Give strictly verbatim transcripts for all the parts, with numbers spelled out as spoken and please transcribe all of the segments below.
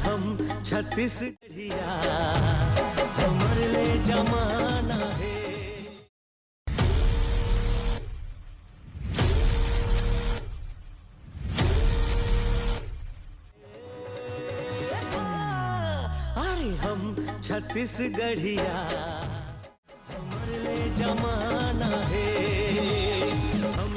हम छत्तीसगढ़िया, हमर ले जमाना हे। अरे हम छत्तीसगढ़िया, हमर ले जमाना हे। हम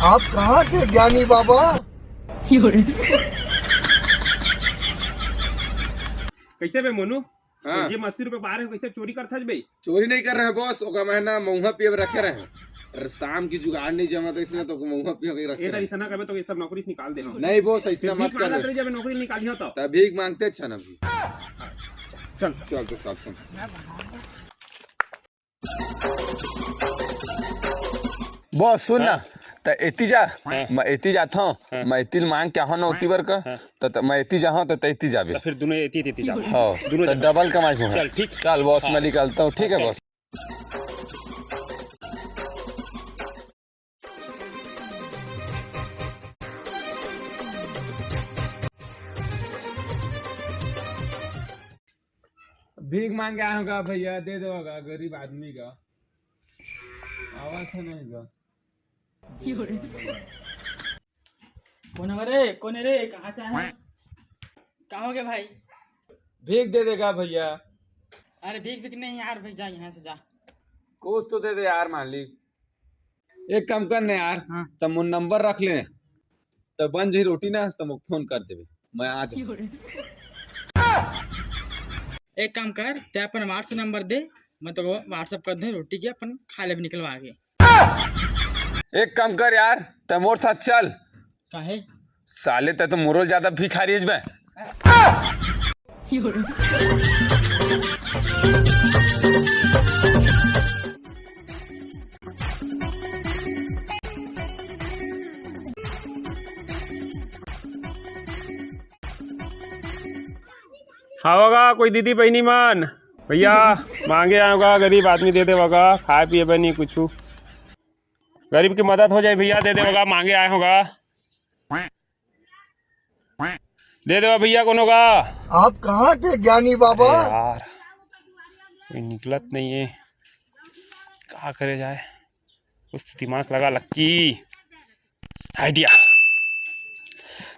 आप कहाँ के ज्ञानी बाबा? कैसे बे मोनू? हाँ। जेब में अस्सी रुपए बाहर है, कैसे चोरी करथस बे? चोरी नहीं कर रहे हैं बॉस, ओकर मैं ना महुआ पिए बर रखे रहे हैं। अरे शाम की जुगाड़ नहीं जमा तो इसने तो महुआ पिए के रखे ए रहे। तरी सना कबे तो ये सब नौकरी से निकाल देना। नहीं बॉस, ऐसा मत कर। मांगत रही जब नौकरी निकाली हो तो। तभी मांगते अच्छा ना भी। चल। चल तो चल, चल। बॉस सुन ना, हाँ। त एती जा, हाँ। मैं एती जात हूँ, हाँ। मैं एती ल मांग के आहूँ ना ओती बर का, हाँ। त, त मैं एती जाहूँ त, त एती जाबे। त फिर दोनों एती, एती जाबे। हाँ, दोनों त जने। डबल कमाई हो। चल, ठीक। चल बॉस, हाँ। मैं निकलता हूँ, ठीक है चल। बॉस। भीख मांग के आए हो का भैया, दे दो का गरीब आदमी का। आवाज है नहीं का। कौन है रे? कौन है रे? कहाँ से आए हो? कहाँ हो गए भाई? भीख दे देगा भैया। अरे भीख भीख नहीं यार, भाई जा यहाँ से जा। कुछ तो दे दे यार मालिक। एक काम कर ना यार, हाँ। त मोर नंबर रख ले, त बन जाही रोटी ना, त मोके फोन कर देबे, मैं आ जाहूँ। एक काम कर, ते अपन WhatsApp नंबर दे, मैं तो WhatsApp कर दूँ रोटी के, अपन खा लेबे निकलवा के। एक काम कर यार, त मोर साथ चल। काहे? साले, ते तो मोरो ज्यादा भिखारी हस बे। हव गा कोई दीदी बहिनी मन, भैया मांगे आए होगा, गरीब आदमी दे देवगा, खाए पिए बर नहीं कुछु, गरीब की मदद हो जाए भैया, दे देवगा, मांगे आए होगा। दे देवा भैया कोनो का। आप कहाँ के ज्ञानी बाबा? अरे यार, कोई निकलत नहीं है, का करे जाए, कुछ दिमाग लगा लक्की। आइडिया।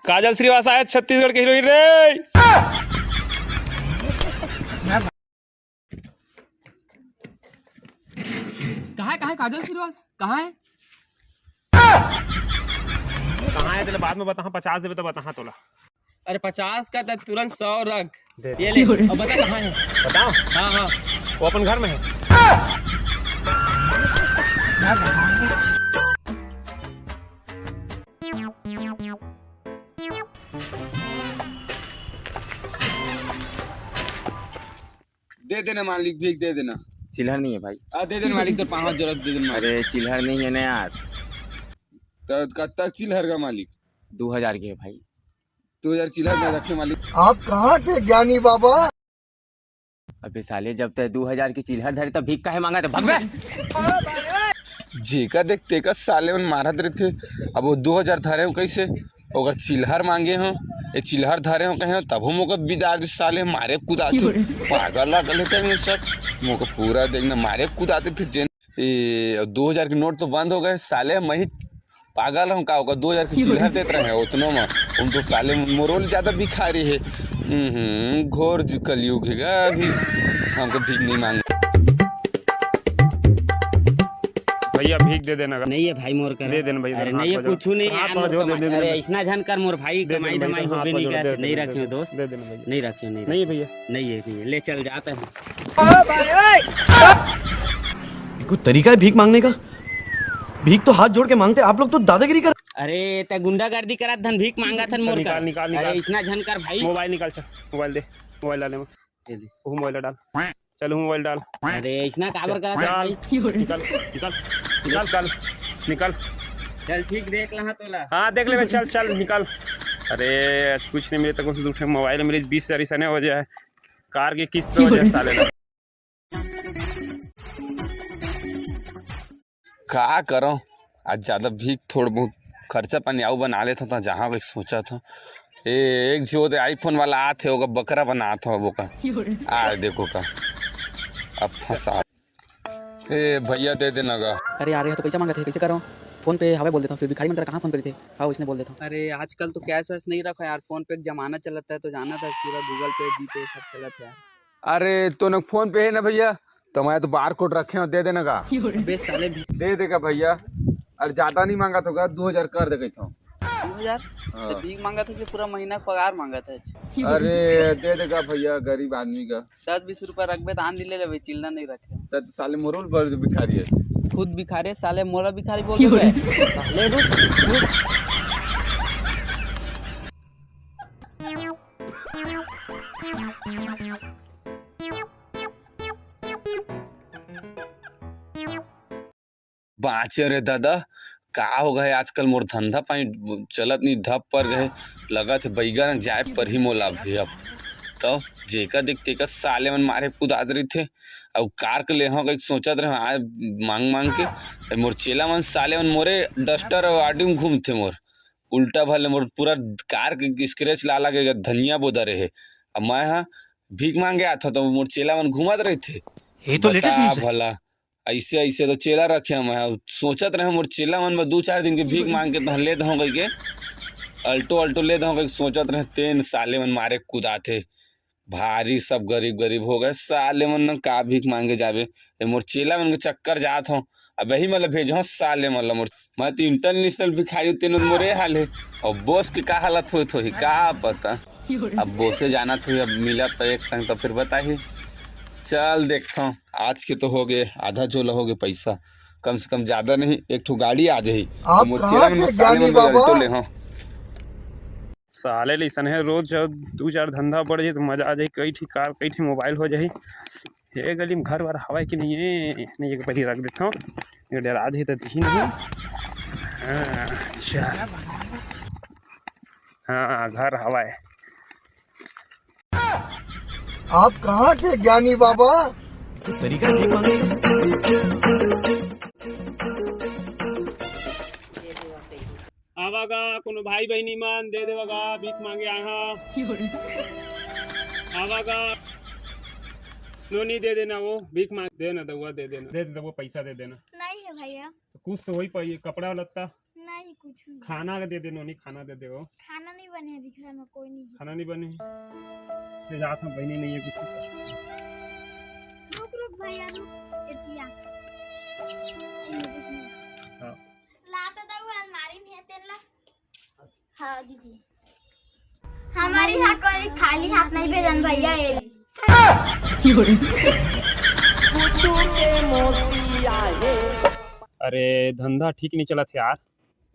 काजल श्रीवास आए छत्तीसगढ़ के हीरोइन रे। कहाँ है, कहाँ है काजल श्रीवास? कहाँ है? कहाँ है तेरे बाद में बताहा, पचास देबे तो बताहा तोला। अरे पचास का तो तुरंत सौ रख। दे दे। ये ले, अब बता कहाँ है? बताओ। हाँ, हाँ। वो अपन घर में है। दे देना मालिक, भीख दे देना। चिल्हर नहीं है भाई। आ, दे देना मालिक, तो पाँच हजार दे देना मालिक। अरे चिल्हर नहीं है ना यार। तो कब तक चिल्हर का मालिक? दो हजार के है भाई। दो हजार चिल्हर में रखे मालिक। आप कहाँ के ज्ञानी बाबा? अबे साले, जब तय दो हजार की चिल्हर धरे तब भीख काहे मांगा, तो भगवे। जेका देख तेका साले मन मारत रहिथे। अब वो दो हजार धरे हो कैसे? ओकर चिल्हर मांगे हो, ये चिल्हर धरे हो कहे हो, तभो मोके बिदार दे साले, मारे कुदाथे। पागल लागल है तेरे सब। मोके पूरा देखना मारे कुदाथे फिर जेन। ए, दो हजार के नोट तो बंद हो गए साले, मैं ही पागल रहूं का? ओकर दो हजार के चिल्लर देत रहे ओतनो में। उन तो साले मोरो ले ज्यादा भिखारी हे। हम्म, घोर कलयुग हे गा अभी। हमको भीख नहीं मांग। भैया, भीख दे देना। नहीं है भाई मोर करा। दे देना भैया, अरे हाथ नहीं है, जोड़। कुछ नहीं है हाथ यार, जोड़, दे देना। अरे ऐसना झन कर मोर भाई, दे देना कमाई भैया, धमाई हाथ होबे नहीं जोड़, करत, दे नहीं देना, रखे हो दोस्त, दे देना भैया। नहीं रखे हो, नहीं नहीं है रखे। भैया। नहीं है भैया, ले चल जाता हूँ। ये कोई तरीका है भीख मांगने का? भीख तो हाथ जोड़ के मांगते, आप लोग तो दादागिरी कर। अरे ते गुंडागर्दी करत धन भीख मांगत हन मोर निकाल, करा। निकाल, अरे निकाल। ऐसना झन कर भाई। मोबाइल निकाल, चल मोबाइल दे, मोबाइल डाले। ये ले। वो मोबाइल डाल, चल वो मोबाइल डाल। अरे ऐसना काबर करत हन चल, भाई? निकल, निकल, निकल, निकल, निकल। चल ठीक देख लहा तोला। हाँ देख ले, चल चल निकल। अरे आज कुछ नहीं मिले तो कुछ उठे, मोबाइल मिले बीस हजार ऐसा नहीं हो जाए, कार की किस्त हो जाए साले ला। का करो, आज ज्यादा भीख थोड़ बहुत खर्चा पानी आऊ बना लेत हो, त जहाँ भी सोचत हो। ए, एक जो दे iPhone वाला आत हे, ओकर बकरा बनात हो, वो का। आ, देखो का। अब फंसा। ए, भैया दे देना गा। अरे यार, ये तो पैसा मांगत हे, कैसे करो? फोन पे हवे बोल देता हूँ, फिर भिखारी मन करा कहाँ फोन पे देते? हाँ, इसने बोल देता हूँ। अरे आजकल तो कैश वैश नहीं रखा यार, फोन पे एक जमाना चलता है तो जाना था, पूरा Google Pay, GPay सब चलत है यार। अरे तो न फोन पे है ना भैया, तो मैं तो बार कोड रखे हो, दे देना का। अबे साले भी- दे देगा भैया। अरे ज्यादा नहीं मांगा तो का, दो हजार कर दे कहता हूँ। दो हजार? हाँ। तो भीख मांगा था कि पूरा महीना का पगार मांगा था? अरे दे देगा भैया, गरीब आदमी का। दस बीस रुपया रखबे तो आन ले लेबे, चिल्ला नहीं रखे। तब साले मोरो बड़ भिखारी है। खुद भिखारी है साले, मोला भिखारी बोल रहे। साले रुक, रुक। बाँचे रे दादा, का हो गए आजकल मोर धंधा पानी चलत नहीं, धप पर गए। लगत हे बैगा न जाए परही मोला अभी अब। तो जेका देख तेका साले मन मारे कुदात रहिथे। अउ कार के लेहव कहिके सोचत रहे आज मांग मांग के। ए मोर चेला मन साले मन मोरे डस्टर अउ आडी में घूमथे मोर। उल्टा भले मोर पूरा कार के स्क्रैच ला ला के धनिया बोदा रहे। अब मैं हा भीख मांगे आथव तो मोर चेला मन घूमत रहिथे। ये तो लेटेस्ट बता न्यूज़ है। भला, ऐसे ऐसे तो चेला रखे हंव मैं, सोचत रहे मोर चेला मन बर दू चार दिन के भीख मांग के तहन ले दहूं कहिके, अल्टो अल्टो ले दहूं कहिके सोचत रहे, तेन साले मन मारे कुदाथे। भारी सब गरीब गरीब हो गए, साले मन न का भीख मांगे जाबे। ए मोर चेला मन के चक्कर जात हंव, अब यही मतलब भेजहूं साले मन ला मोर, मैं तो इंटरनेशनल भिखारी हंव, तेन मोरे हाल हे। अउ बॉस के का हालत होत होही, का पता। अब बॉसे जानत होही, अब मिलत त एक संग त फिर बताही। चल देखथंव, आज के तो हो गए, आधा झोला हो गए पैसा, कम से कम ज्यादा नहीं, एक ठो गाड़ी आ जाही। आप मोर कहाँ चेला मन के बर साले ज्ञानी मन बर बाबा? अल्टो ले हंव। साले ले अइसन हे, रोज जब दू चार धंधा बढ़ जाही तो मजा आ जाही, कई ठी कार, कई ठी मोबाइल हो जाही। ये गली में घर वर हवय कि नहीं हे? नहीं, एक पहली रख देथंव, ये डरा जाही तो दिही नहीं। हाँ, अच्छा। हाँ, घर हवय। आप कहाँ के ज्ञानी बाबा? कोई तरीका है भीख मांगने का? आवा गा, कोनो भाई बहिनी मन दे देवा गा, भीख मांगे आए हंव। आवा गा, नोनी दे देना वो, भीख मांग, दे ना दउआ, दे देना, दे दे दउआ, पैसा दे देना। नहीं है भैया। तो कुछ तो होही पाही, कपड़ा लत्ता। नहीं, कुछ नहीं। खाना दे दे नोनी, खाना दे दे वो। खाना नहीं बने अभी घर में, कोई नहीं है। खाना नहीं बने? ले जात हंव, बहिनी नहीं है कुछ। रुक, रुक भैया, रुक। एतिया। हाँ। ला तो दउआ, अलमारी में है, तेन ला। हाँ, दीदी। हमर इहाँ कोई खाली हाथ नहीं भेजन भैया, ये ले। अरे, धंधा ठीक नहीं चलत हे यार।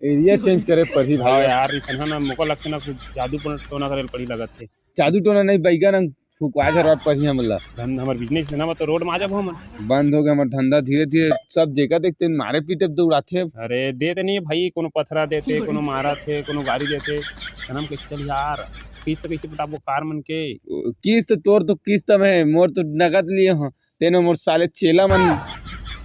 एरिया चेंज करे पड़ही हाँ भाई। यार, अइसना ना मोका लगथे ना, कुछ जादू टोना करे ल पड़ही लगत हे। जादू टोना नहीं, बैगन फुकवा झरवा पड़ही हमला। धन-, हमर बिजनेस हे ना, तो रोड में आ जाबो हमन। बंद हो गया हमर धंधा धीरे धीरे, सब जेका देखते मारे पीटे दौड़ाथे। अरे, दे तो नहीं भाई, कोनो पथरा देथे, कोनो मारथे, कोनो गारी देथे, धंधा कइसे चल यार? किस्त कइसे पटाबो कार मन के? किस्त तोर तो किस्त में, मोर तो नगद लिए हंव। तेनो मोर साले चेला मन,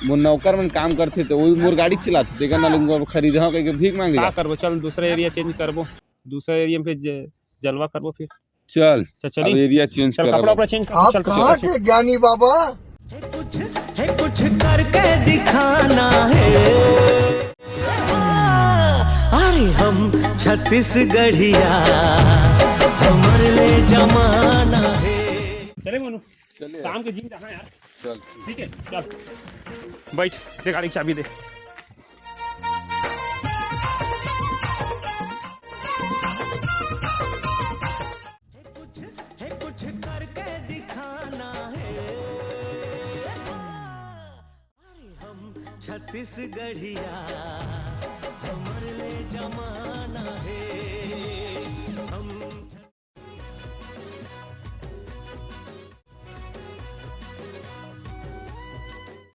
मोर नौकर मन काम करथे, तो वही मोर गाड़ी चलाथे। देखा ना, लोग खरीद हंव कहिके भीख मांगे का जाथे। करबो? चल, दूसरा एरिया चेंज करबो, दूसरा एरिया में फिर ज-, जलवा करबो फिर। चल, चल, चली। अब एरिया चेंज चल, करबो। कपड़ा उपड़ा चेंज कर, आप चल, चल, कहाँ चल। के ज्ञानी बाबा? कुछ है, कुछ करके दिखाना है। हाँ, अरे हम छत्तीसगढ़िया, हमर ले जमाना है। चले मोनू, चलिए। काम के जिम जाना यार। चल। ठीक है, चल। बैठ, दे गाड़ी की चाबी दे। कुछ है, कुछ करके दिखाना है। अरे हम छत्तीसगढ़िया,